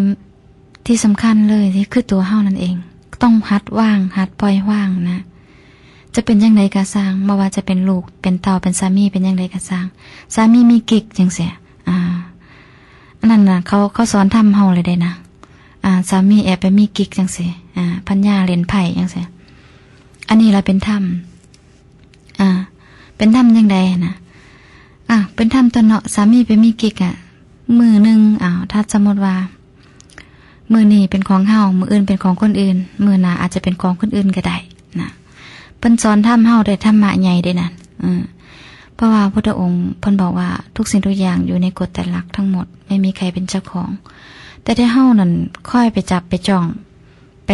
ที่สำคัญเลย ที่คือตัวเฮานั่นเอง ต้องหัดวาง หัดปล่อยวางนะ จะเป็นจั่งใดก็ซ่าง บ่ว่าจะเป็นลูก เป็นเต้า เป็นสามี เป็นจั่งใดก็ซ่าง สามีมีกิ๊กจั่งซี้ อ่า อันนั้นน่ะ เขา เขาสอนธรรมเฮาเลยเด้นะ อ่า สามีแอบไปมีกิ๊กจั่งซี้ อ่า พัญญาเล่นไพ่จั่งซี้ อันนี้ล่ะเป็นธรรม อ่า เป็นธรรมจั่งใดนะ อ่ะ เป็นธรรมตั๊วเนาะ สามีไปมีกิ๊กอะ มื้อหนึ่ง อ้าว ถ้าสมมติว่า มื้อนี้เป็นของเฮา มื้ออื่นเป็นของคนอื่น มื้อหน้าอาจจะเป็นของคนอื่นก็ได้นะ เพิ่นสอนธรรมเฮาได้ธรรมะใหญ่เด้นั่น เออ เพราะว่าพุทธองค์เพิ่นบอกว่าทุกสิ่งทุกอย่างอยู่ในกฎไตรลักษณ์ทั้งหมด ไม่มีใครเป็นเจ้าของ แต่ถ้าเฮานั่นคอยไปจับไปจ้อง ไป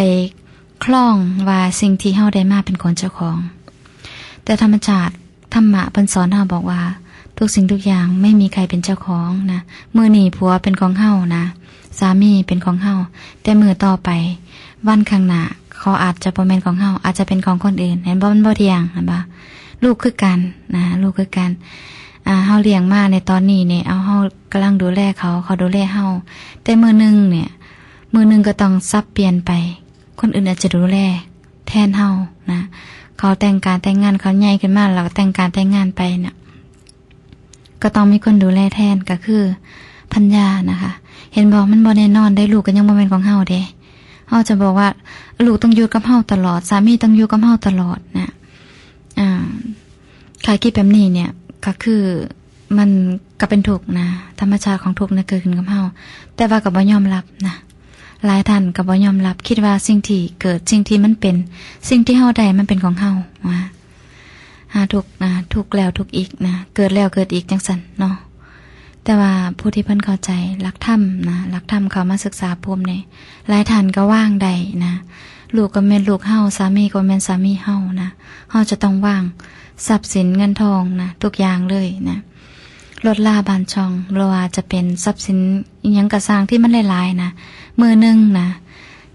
คล้องว่าสิ่งที่เฮาได้มาเป็นของเจ้าของ แต่ธรรมชาติธรรมะเพิ่นสอนเฮาบอกว่า ทุกสิ่งทุกอย่างไม่มีใครเป็นเจ้าของนะ มื้อนี้ผัวเป็นของเฮานะ สามีเป็นของเฮา แต่มื้อต่อไป วันข้างหน้า เขาอาจจะบ่แม่นของเฮา อาจจะเป็นของคนอื่น เห็นบ่ มันบ่เที่ยง เห็นบ่ ลูกคือกันนะ ลูกคือกัน อ่า เฮาเลี้ยงมาในตอนนี้เนี่ย เอา เฮากำลังดูแลเขา เขาดูแลเฮา แต่มื้อหนึ่งเนี่ย มื้อหนึ่งก็ต้องสับเปลี่ยนไป คนอื่นอาจจะดูแลแทนเฮานะ เขาแต่งการแต่งงาน เขาใหญ่ขึ้นมา แล้วก็แต่งการแต่งงานไปเนี่ย ก็ต้องมีคนดูแลแทน ก็คือพัญญานะคะ เห็นบ่ มันบ่แน่นอนเด้ ลูกก็ยังบ่แม่นของเฮาเด้ เฮาจะบอกว่าลูกต้องอยู่กับเฮาตลอด สามีต้องอยู่กับเฮาตลอดนะ อ่า ถ้าคิดแบบนี้เนี่ย ก็คือมันก็เป็นทุกข์นะ ธรรมชาติของทุกข์เนี่ยเกิดขึ้นกับเฮา แต่ว่าก็บ่ยอมรับนะ หลายท่านก็บ่ยอมรับ คิดว่าสิ่งที่เกิด สิ่งที่มันเป็น สิ่งที่เฮาได้มันเป็นของเฮา ว่า หาทุกข์นะ ทุกข์แล้วทุกข์อีกนะ เกิดแล้วเกิดอีกจั่งซั้นเนาะ แต่ว่าผู้ที่เพิ่นเข้าใจหลักธรรมนะ หลักธรรมเข้ามาศึกษาปุ๊บเนี่ย หลายท่านก็วางได้นะ ลูกก็แม่นลูกเฮา สามีก็แม่นสามีเฮานะ เฮาจะต้องวางทรัพย์สินเงินทองนะ ทุกอย่างเลยนะ รถลาบ้านช่อง บ่ว่าจะเป็นทรัพย์สินอิหยังก็ซ่างที่มันหลายๆนะ มื้อหนึ่งนะ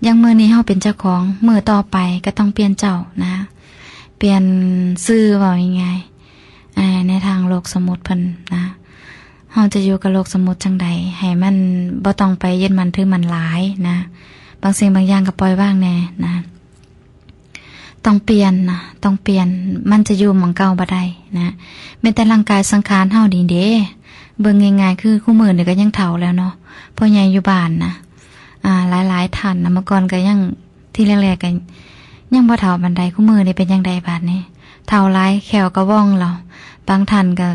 อย่างมื้อนี้เฮาเป็นเจ้าของ มื้อต่อไปก็ต้องเปลี่ยนเจ้านะ เปลี่ยนชื่อ เว้าง่ายๆ อ่า ในทางโลกสมมุติเพิ่นนะ เฮาจะอยู่กับโลกสมมุติจั่งใด ให้มันบ่ต้องไปยึดมั่นถือมั่นหลายนะ บางสิ่งบางอย่างก็ปล่อยวางแหน่นะ ต้องเปลี่ยนนะ ต้องเปลี่ยน มันจะอยู่หม่องเก่าบ่ได้นะ แม้แต่ร่างกายสังขารเฮานี่เด้ เบิ่งง่ายๆ คือคู่มื้อนี่ก็ยังเฒ่าแล้วเนาะ พ่อใหญ่อยู่บ้านนะ อ่า หลายๆ ท่านนะ เมื่อก่อนก็ยัง ทีแรกๆ ก็ยังบ่เฒ่าปานใด คู่มื้อนี่เป็นจั่งใดบาดนี้ เฒ่าหลาย แข้วก็ว่องแล้ว บางท่านก็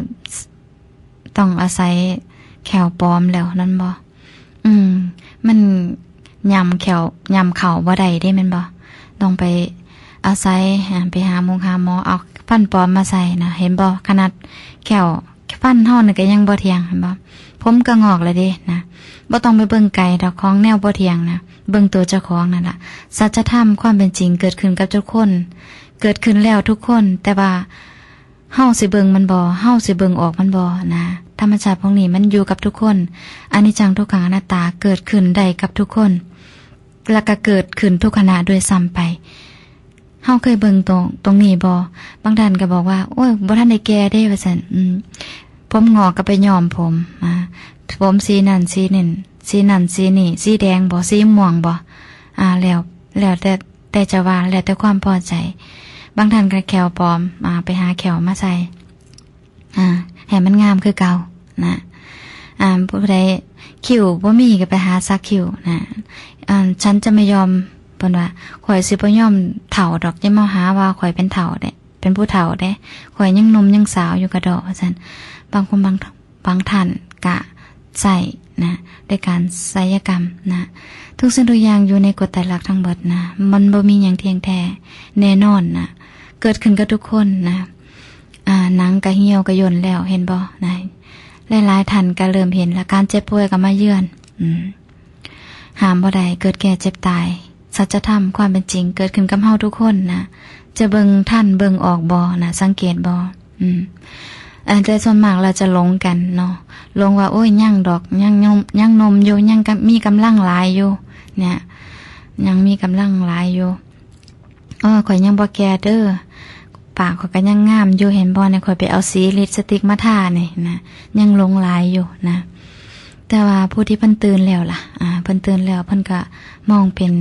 ต้องอาศัยแข้วปลอมแล้ว นั่นบ่ อืม มันย่ำแข้ว ย่ำเข่าบ่ได้เด้ แม่นบ่ ต้องไปอาศัย อ่า ไปหาหมอ หาหมอ เอาฟันปลอมมาใส่นะ เห็นบ่ ขนาดแข้วฟันเฮานี่ก็ยังบ่เที่ยง เห็นบ่ ผมก็งอกแล้วเด้นะ บ่ต้องไปเบิ่งไกลดอก ของแนวบ่เที่ยงนะ เบิ่งตัวเจ้าของนั่นล่ะ สัจธรรมความเป็นจริงเกิดขึ้นกับทุกคน เกิดขึ้นแล้วทุกคน แต่ว่า เฮาสิเบิ่งมันบ่ เฮาสิเบิ่งออกมันบ่นะ ธรรมชาติพวกนี้มันอยู่กับทุกคน อนิจจังทุกขังอนัตตาเกิดขึ้นได้กับทุกคน และก็เกิดขึ้นทุกขณะด้วยซ้ำไป เฮาเคยเบิ่งตรง ตรงนี้บ่ บางท่านก็บอกว่า โอ้ย บ่ทันได้แก่เด้ ว่าซั่น อืม ผมงอกก็ไปย้อมผม อ่า ผมสีนั่นสีนี่ สีนั่นสีนี่ สีแดงบ่ สีม่วงบ่ อ่า แล้ว แล้วแต่ แต่จะว่า แล้วแต่ความพอใจ บางท่านก็แข้วปลอม อ่า ไปหาแข้วมาใส่ อ่า ให้มันงามคือเก่านะ อ่า ผู้ใดคิ้วบ่มีก็ไปหาสักคิ้วนะ อ่า ฉันจะไม่ยอม เพิ่นว่า ข้อยสิบ่ยอมเฒ่าดอก อย่ามาหาว่าข้อยเป็นเฒ่าเด้ เป็นผู้เฒ่าเด้ ข้อยยังหนุ่มยังสาวอยู่กะดอก ว่าซั่น บางคนบาง บางท่านกะใช้นะ ด้วยการศัลยกรรมนะ ทุกสิ่งทุกอย่างอยู่ในกฎไตรลักษณ์ทั้งเบิดนะ มันบ่มีหยังเที่ยงแท้แน่นอนนะ เกิดขึ้นกับทุกคนนะ อ่า หนังกะเหี่ยวกะย่นแล้ว เห็นบ่นะ หลายๆท่านกะเริ่มเห็นละ การเจ็บป่วยกะมาเยือน อืม ห้ามบ่ได้ เกิดแก่เจ็บตาย สัจธรรมความเป็นจริงเกิดขึ้นกับเฮาทุกคนนะ จะเบิ่งทันเบิ่งออกบ่นะ สังเกตบ่ อืม อันแต่ส่วนมากเราจะหลงกันเนาะ หลงว่า โอ้ย ยังดอก ยังหนุ่ม ยังหนุ่มอยู่ ยังกะ มีกำลังหลายอยู่ เนี่ย ยังมีกำลังหลายอยู่ เออ ข้อยยังบ่แก่เด้อ ปากข้อยก็ยังงามอยู่ เห็นบ่เนี่ย ข้อยไปเอาสีลิปสติกมาทานี่นะ ยังหลงหลายอยู่นะ แต่ว่าผู้ที่เพิ่นตื่นแล้วล่ะ อ่า เพิ่นตื่นแล้ว เพิ่นก็มองเป็น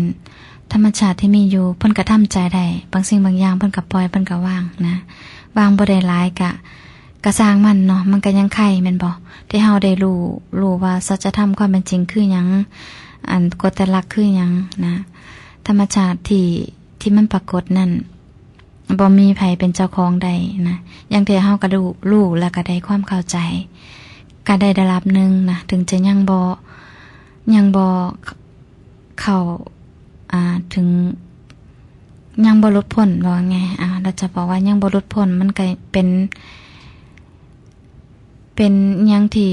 ธรรมชาติที่มีอยู่ เพิ่นก็ทำใจได้ บางสิ่งบางอย่างเพิ่นก็ปล่อย เพิ่นก็วางนะ วางบ่ได้หลายก็ ก็ซ่างมันเนาะ มันก็ยังไข่แม่นบ่ ที่เฮาได้รู้ รู้ว่าสัจธรรมความเป็นจริงคือหยัง อันกฎไตรลักษณ์คือหยังนะ ธรรมชาติที่ ที่มันปรากฏนั่น บ่มีไผเป็นเจ้าของได้นะ อย่างแท้เฮาก็รู้ รู้แล้วก็ได้ความเข้าใจ ก็ได้ระดับหนึ่งนะ ถึงจะยังบ่ ยังบ่เข้า อ่า ถึง ยังบ่หลุดพ้น ว่าไง อ่า เราจะบอกว่ายังบ่หลุดพ้น มันก็เป็น เป็นหยังที่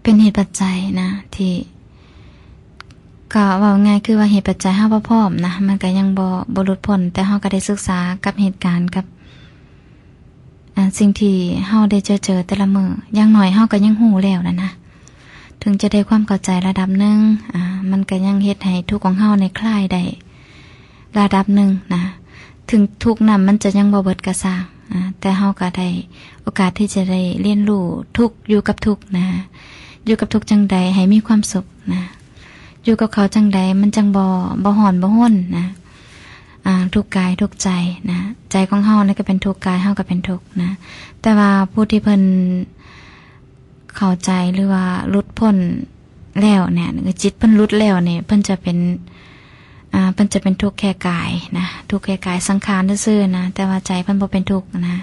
เป็นเหตุปัจจัยนะ ที่ ก็เว้าง่ายคือว่าเหตุปัจจัยเฮาบ่พร้อมนะ มันก็ยังบ่ บ่หลุดพ้น แต่เฮาก็ได้ศึกษากับเหตุการณ์ กับ อ่า สิ่งที่เฮาได้เจอเจอแต่ละมื้อ อย่างน้อยเฮาก็ยังรู้แล้วนะนะ ถึงจะได้ความเข้าใจระดับหนึ่ง อ่า มันก็ยังเฮ็ดให้ทุกข์ของเฮาในคลายได้ระดับหนึ่งนะ ถึงทุกข์นั้นมันจะยังบ่เบิดก็ซ่าง อ่า แต่เฮาก็ได้โอกาสที่จะได้เรียนรู้ทุกข์อยู่กับทุกข์นะ อยู่กับทุกข์จั่งใดให้มีความสุขนะ อยู่กับเขาจั่งใดมันจั่งบ่ บ่ฮ้อนบ่ฮนนะ อ่า ทุกข์กายทุกข์ใจนะ ใจของเฮานี่ก็เป็นทุกข์ กายเฮาก็เป็นทุกข์นะ แต่ว่าผู้ที่เพิ่นเข้าใจหรือว่าหลุดพ้นแล้วเนี่ย จิตเพิ่นหลุดแล้วเนี่ย เพิ่นจะเป็น อ่า เพิ่นจะเป็นทุกข์แค่กายนะ ทุกข์แค่กายสังขารซื่อๆนะ แต่ว่าใจเพิ่นบ่เป็นทุกข์นะ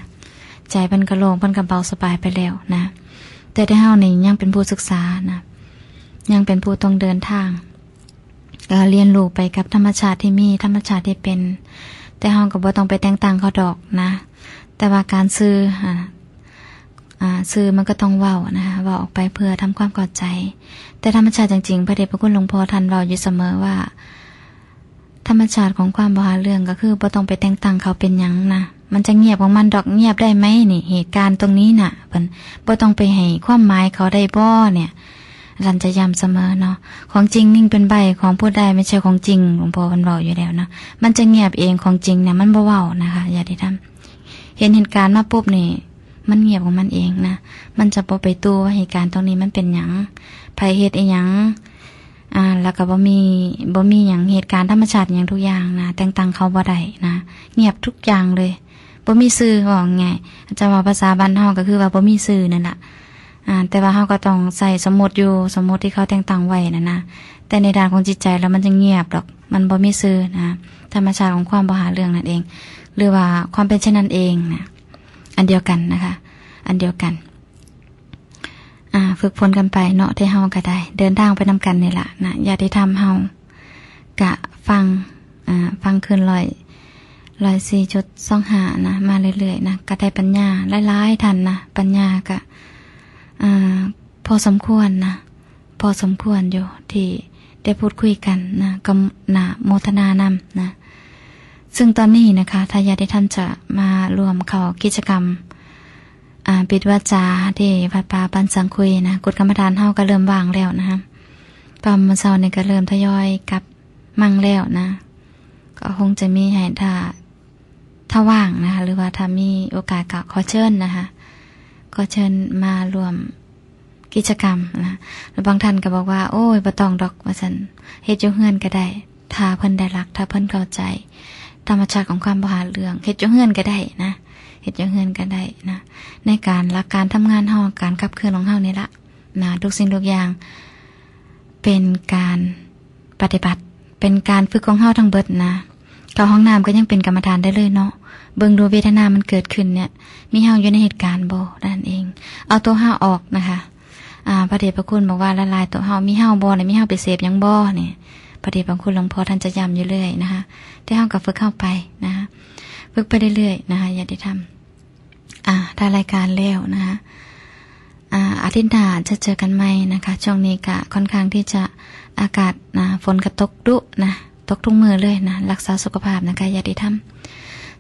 ใจเพิ่นก็โล่ง เพิ่นก็เบาสบายไปแล้วนะ แต่ที่เฮานี่ยังเป็นผู้ศึกษานะ ยังเป็นผู้ต้องเดินทาง ก็เรียนรู้ไปกับธรรมชาติที่มี ธรรมชาติที่เป็น แต่เฮาก็บ่ต้องไปแต่งตั้งเขาดอกนะ แต่ว่าการสื่อ อ่า อ่า สื่อมันก็ต้องเว้านะคะ เว้าออกไปเพื่อทำความเข้าใจ แต่ธรรมชาติจริงๆ พระเดชพระคุณหลวงพ่อท่านเว้าอยู่เสมอว่า ธรรมชาติของความบ่หาเรื่องก็คือบ่ต้องไปแต่งตั้งเขาเป็นหยังนะ มันจะเงียบของมันดอก เงียบได้ไหมนี่ เหตุการณ์ตรงนี้น่ะ เพิ่นบ่ต้องไปให้ความหมายเขาได้บ่เนี่ย ท่านจะย้ำเสมอเนาะ ของจริงนิ่งเป็นใบ ของพูดได้ไม่ใช่ของจริง หลวงพ่อเพิ่นเว้าอยู่แล้วเนาะ มันจะเงียบเอง ของจริงเนี่ยมันบ่เว้านะคะ ญาติธรรม เห็นเหตุการณ์มาปุ๊บนี่ มันเงียบของมันเองนะ มันจะบ่ไปตู้ว่าเหตุการณ์ตรงนี้มันเป็นหยัง ไผเฮ็ดอีหยัง อ่า แล้วก็บ่มี บ่มีหยัง เหตุการณ์ธรรมชาติหยังทุกอย่างนะ แต่งตั้งเขาบ่ได้นะ เงียบทุกอย่างเลย บ่มีสื่อ ว่าง่ายๆ จะว่าภาษาบ้านเฮาก็คือว่าบ่มีสื่อนั่นล่ะ อ่า แต่ว่าเฮาก็ต้องใช้สมมุติอยู่ สมมุติที่เขาแต่งตั้งไว้นั่นนะ แต่ในด้านของจิตใจแล้วมันจะเงียบดอก มันบ่มีสื่อนะ ธรรมชาติของความบ่หาเรื่องนั่นเอง หรือว่าความเป็นเช่นนั้นเองนะ อันเดียวกันนะคะ อันเดียวกัน อ่า ฝึกฝนกันไปเนาะ ที่เฮาก็ได้ เดินทางไปนำกันนี่ล่ะนะ ญาติธรรมเฮา กะฟัง อ่า ฟังคืนร้อย ร้อยสี่จุดสองห้านะ มาเรื่อยๆนะ ก็ได้ปัญญาหลายๆท่านนะ ปัญญากะ อ่า พอสมควรนะ พอสมควรอยู่ ที่ได้พูดคุยกันนะ ก็น่าโมทนานำนะ ซึ่งตอนนี้นะคะ ถ้าญาติธรรมจะมาร่วมเข้ากิจกรรม อ่า ปิดวาจาที่วัดป่าบ้านสังคุยนะ กุฏิกรรมฐานเฮาก็เริ่มว่างแล้วนะคะ ตอนมื้อเช้านี่ก็เริ่มทยอยกลับมั่งแล้วนะ ก็คงจะมีให้ถ้า ถ้าว่างนะคะ หรือว่าถ้ามีโอกาสก็ขอเชิญนะคะ ขอเชิญมาร่วมกิจกรรมนะ แล้วบางท่านก็บอกว่า โอ้ย บ่ต้องดอก ว่าซั่น เฮ็ดอยู่เฮือนก็ได้ ถ้าเพิ่นได้หลัก ถ้าเพิ่นเข้าใจ ธรรมชาติของความบ่หาเรื่อง เฮ็ดอยู่เฮือนก็ได้นะ เฮ็ดอยู่เฮือนก็ได้นะ ในการหลักการทำงานเฮา การขับเคลื่อนของเฮานี่ละนะ ทุกสิ่งทุกอย่าง เป็นการปฏิบัติ เป็นการฝึกของเฮาทั้งเบิดนะ เข้าห้องน้ำก็ยังเป็นกรรมฐานได้เลยเนาะ เบิ่งดูเวทนามันเกิดขึ้นเนี่ย มีเฮาอยู่ในเหตุการณ์บ่ นั่นเอง เอาตัวเฮาออกนะคะ อ่า พระเดชพระคุณบอกว่า ละลายตัวเฮา มีเฮาบ่ และมีเฮาไปเสพหยังบ่ นี่ พระเดชพระคุณหลวงพ่อท่านจะย้ำอยู่เรื่อยนะคะ แต่เฮาก็ฝึกเข้าไปนะคะ ฝึกไปเรื่อยๆนะคะ ญาติธรรม อ่า ถ้ารายการแล้วนะคะ อ่า อาทิตย์หน้าจะเจอกันใหม่นะคะ ช่วงนี้ก็ค่อนข้างที่จะอากาศนะ ฝนก็ตกดุนะ ตกทุกมื้อเลยนะ รักษาสุขภาพนะคะ ญาติธรรม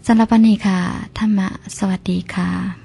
สำหรับวันนี้ค่ะ ธรรมะ สวัสดีค่ะ